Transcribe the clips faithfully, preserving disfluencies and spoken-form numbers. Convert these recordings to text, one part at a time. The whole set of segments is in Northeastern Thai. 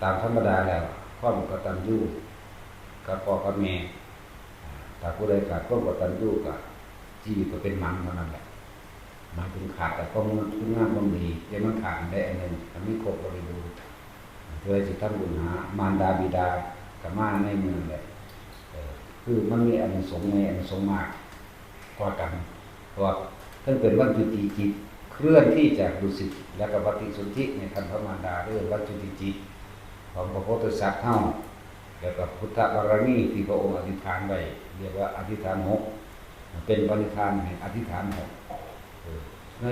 ตามธรรมดาแล้ว ความกตัญญูกับพ่อกับแม่ ถ้าผู้ใดขาดความกตัญญูก็ ชีวิตก็เป็นหมันเท่านั้นแหละ หมายถึงขาดแต่ความงามความดี แต่มันขาดอันใดอันหนึ่ง อันนี้ครบบริบูรณ์ เพื่อสิทำบุญหามารดาบิดาก็มาในเมืองแหละ เออ คือมันมีอานิสงส์ในอานิสงส์มากกว่ากัน เพราะว่าเพิ่งเป็นวันจุติจิต เคลื่อนที่จากดุสิต แล้วก็ปฏิสนธิในครรภ์พระมารดา เรื่องวันจุติจิต ของพระโพธิสัตว์เฮา แล้วก็พุทธบารมีที่พระองค์อธิษฐานไว้ เรียกว่าอธิษฐานหก เป็นปณิธานแห่งอธิษฐานหก เออ ใน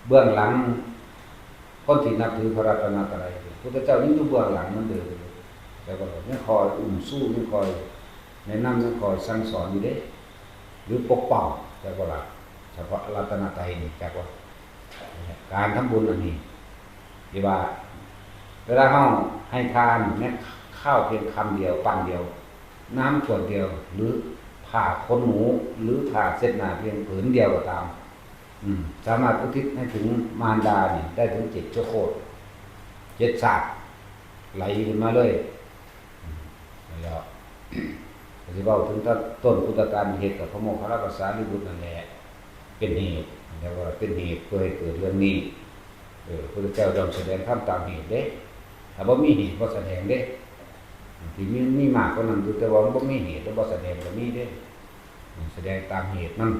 เบื้องหลัง คนที่นับถือพระรัตนตรัย พุทธเจ้ายังอยู่เบื้องหลังเหมือนเดิม แต่ว่ายังคอยอุ้มชู ยังคอยแนะนำ ยังคอยสั่งสอนอยู่เด้ หรือปกป้อง จักว่าล่ะ เฉพาะรัตนตรัยนี่ จักว่า การทำบุญอันนี้ ที่ว่า เวลาเฮาให้ทานเนี่ย ข้าวเพียงคำเดียว ปันเดียว น้ำขวดเดียว หรือผ้าขนหนู หรือผ้าเช็ดหน้าเพียงผืนเดียวก็ตาม อืม สามารถอุทิศให้ถึงมารดานี่ได้ถึงเจ็ดชั่วโคตร เจ็ดชาติ ไหลขึ้นมาเลย อืม แล้วก็สิเว้าถึงต้นพุทธกาลเหตุกับพระโมคคัลลาภาษาลิบุตรนั่นแหละ เป็นเหตุ เรียกว่าเป็นเหตุเพื่อให้เกิดเรื่องนี้ เออ พระพุทธเจ้าย่อมแสดงธรรมตามเหตุเด้ ถ้าบ่มีเหตุบ่แสดงเด้ ที่มี มีมากกว่านั้นอยู่ แต่ว่ามันบ่มีเหตุแล้วบ่แสดงก็มีเด้ แสดงตามเหตุมัน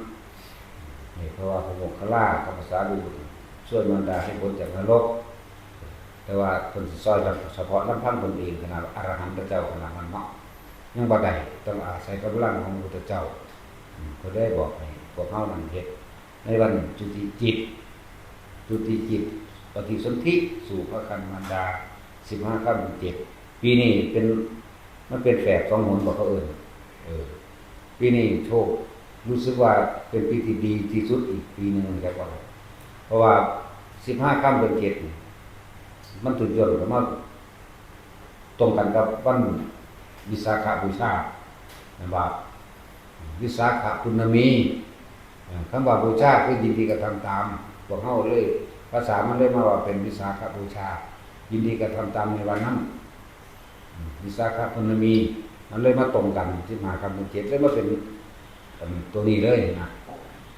นี่เพราะว่าพระโมคคัลลากับภาษาลิบุตรช่วยมารดาให้พ้นจากนรก แต่ว่าเพิ่นสิซอยเฉพาะลำพังเพิ่นเอง ขนาดอรหันต์เจ้าขนาดนั้นเนาะ ยังบ่ได้ ต้องอาศัยกำลังของพระพุทธเจ้า อืม เพิ่นได้บอกให้พวกเฮานั้นเฮ็ด ในวันจุติจิต จุติจิต ปฏิสนธิสู่พระครรภ์มารดา สิบห้าค่ำเดือนเจ็ด ปีนี้เป็น มันเป็นแฝดสองหนบอกเขาเอิ้น เออ ปีนี้โชค รู้สึกว่าเป็นปีที่ดีที่สุดอีกปีหนึ่ง แล้วก็ เพราะว่าสิบห้าค่ำเดือนเจ็ดนี่ มันถูกย่นเข้ามาตรงกันกับวันวิสาขบูชา แม่นบ่ วิสาขปุณณมี เอ่อ คำว่าบูชาคือยินดีกระทำตาม พวกเฮาเลย ภาษามันเลยมาว่าเป็นวิสาขบูชา ยินดีกระทำตามในวันนั้น อืม วิสาขปุณณมี มันเลยมาตรงกัน สิบห้าค่ำเดือนเจ็ด เลยมาเป็น อันตัวนี้เลยนะ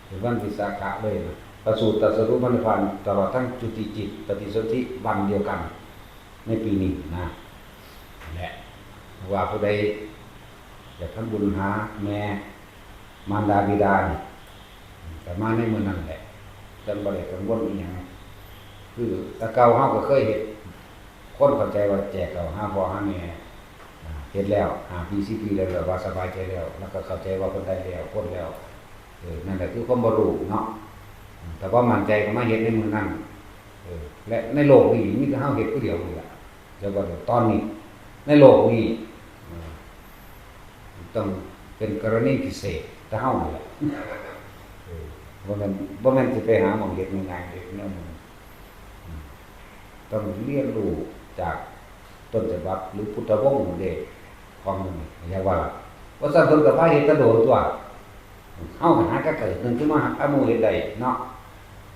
เป็นวันวิสาขะเลยนะ ประสูติตรัสรู้พระนิพพาน ตลอดทั้งจุติจิต ปฏิสนธิวันเดียวกัน ในปีนี้นะ นั่นแหละ ว่าผู้ใดอยากทำบุญหาแม่ มารดาบิดานี่ ก็มาในมื้อนั้นแหละ จั่งบ่ได้กังวลอีหยัง คือแต่เก่าเฮาก็เคยเฮ็ด คนเข้าใจว่าแจกเอาหาพ่อหาแม่ อ่า เฮ็ดแล้ว ห้าปี สิบปีแล้ว แล้วว่าสบายใจแล้ว แล้วก็เข้าใจว่าเพิ่นได้แล้ว พ้นแล้ว เออ นั่นแหละคือความบ่รู้เนาะ อืม แต่ว่ามั่นใจก็มาเฮ็ดในมื้อนั้น เออ และในโลกนี้มีแต่เฮาเฮ็ดผู้เดียวนี่แหละ แต่ว่าตอนนี้ ในโลกนี้ เออ ต้องเป็นกรณีพิเศษแต่เฮานี่แหละ เออ บ่แม่น บ่แม่นสิไปหาหม่องเฮ็ดง่ายๆเด้ แนวหนึ่ง อืม ต้องเรียนรู้จากต้นฉบับหรือพุทธวงศ์เด้ ของมันนี่ อย่าว่า ว่าซั่นเพิ่นก็พาเฮ็ดแต่โดนตัว เฮาก็หาก็เกิดหนึ่งขึ้นมาหาหมู่เฮ็ดได้เนาะ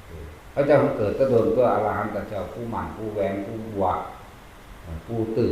เออ พระเจ้าเพิ่นเกิดแต่โดนตัว อรหันตเจ้า ปู่ม่าน ปู่แหวน ปู่บวก เอ่อ ปู่ตื้อ